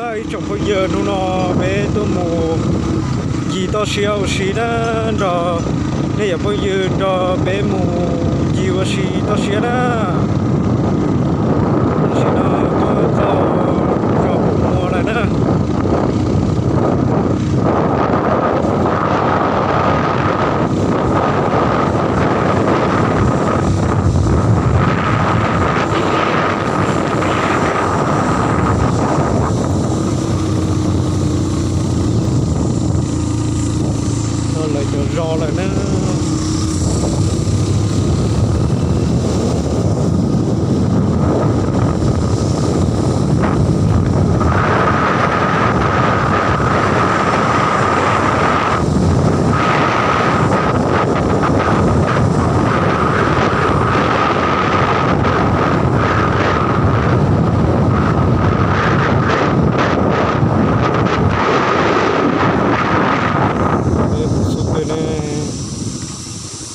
Ib tsoom phooj ywg, hnub no peb tuaj mus ncig toj siab ua si na, nrog nej yog phooj ywg nrog peb mus ncig ua si toj siab na. Tam sim no tuaj txog zos Pum Muas lawm na. Lawv cov zos lawm na. Tus xub pwg ne,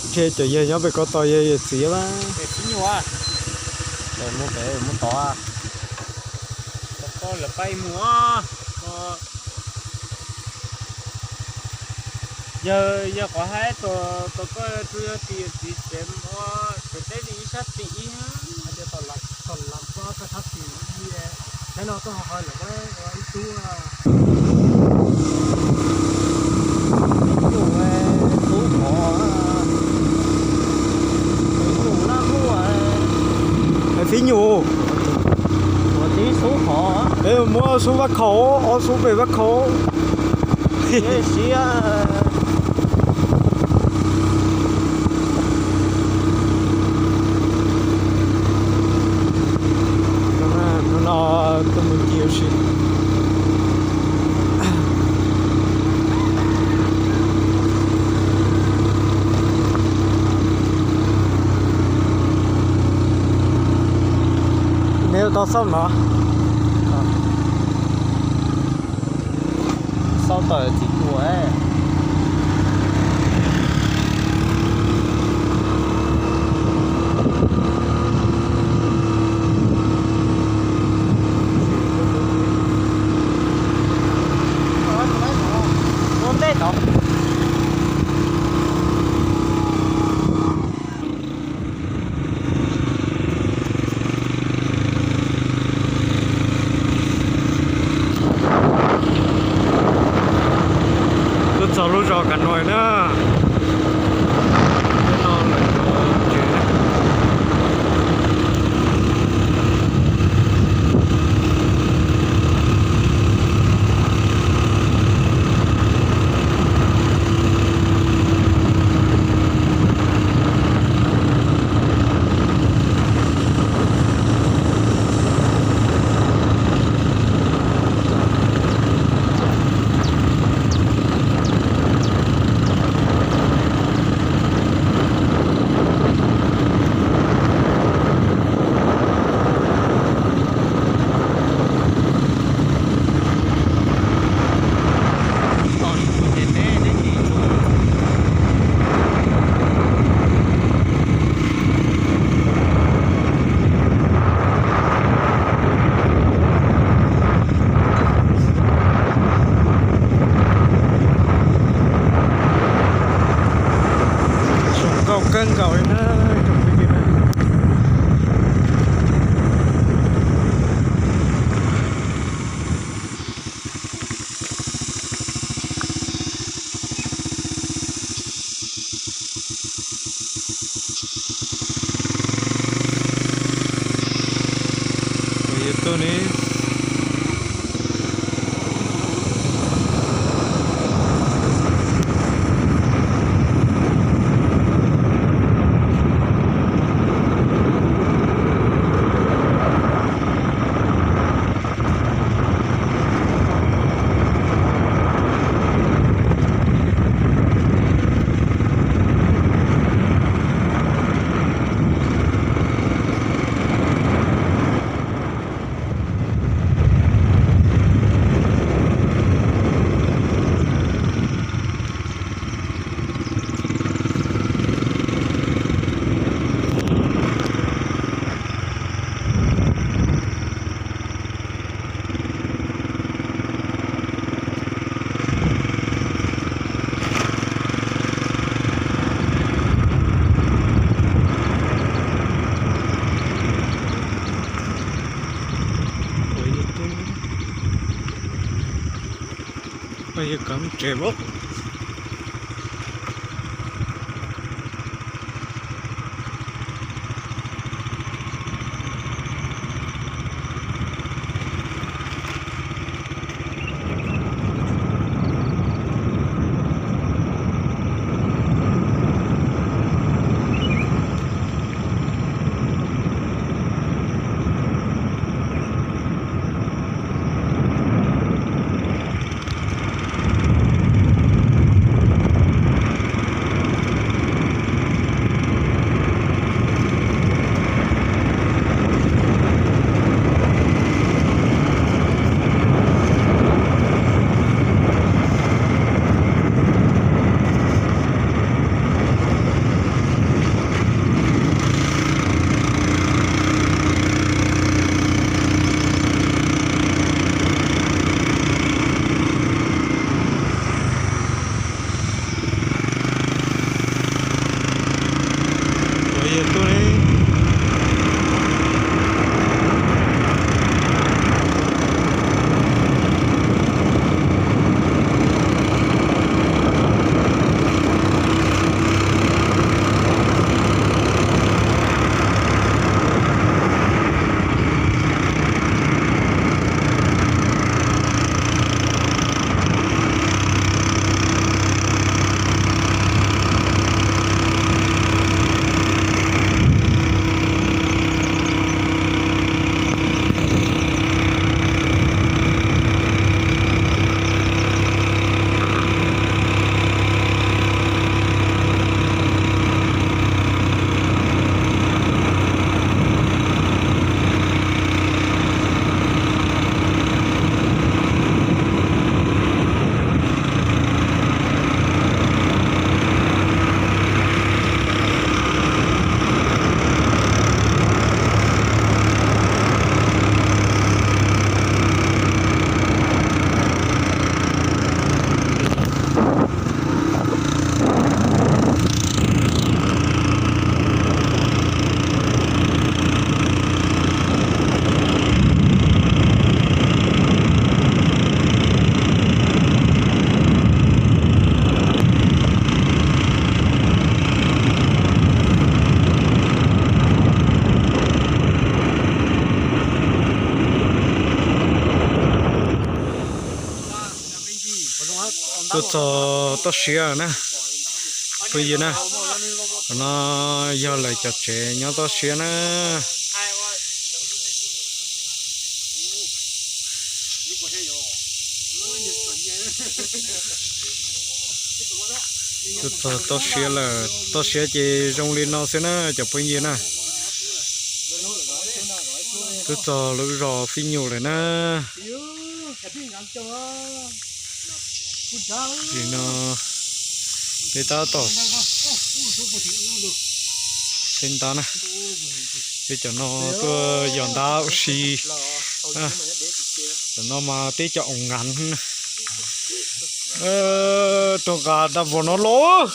ntshe cov yawg nyob pem ko taw yog yawm txiv lawm. Mus pem mus tod. Yog, yog qhov haib tod, tod koj tsuas yog tim yawm txiv tsev ua, tsev teb li ib sab tim ib. Tod lam pob koj thab tim ib, saib no koj ho ho lawm ib tub. Nyuj, tub qhov, nyuj laj muaj. Fib nyuj. Ua tib xub qhov. Peb muab xub vaj khaum, ob xub pem vaj khaum. Siab. Hnub no tuaj mus ncig ua si. Neb tau xauj no. Xauj tawm txiv tuas. Ua ntej tod. Tuaj txog lub zos Kam Nuais na. Zoo nkauj kawg nkaus li na. Yog kov tsev. Tuaj txog toj siab na, phooj ywg na. Qhov no yog lawv cov tsev nyob toj siab na. Twb txog toj siab lawm, toj siab ces zoo li no xwb na cov phooj ywg na. Twb txog lub zos Fij Nyum lawm na. Li no peb tab tom xeb ntab na, peb cov no tuaj yos ntab ua si. Cov no mas teb cov oos nkav na. Rau nqa dab vog no los,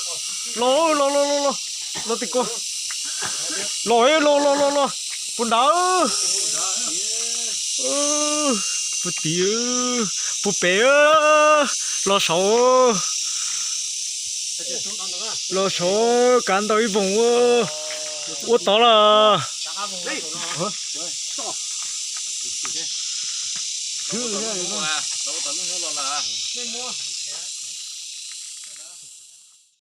los los los los los, los tim ko, los los los los los, puag nrad. Puag tim, puag pem, los saud, los saud kav ntawm ib voos ua tod lawm.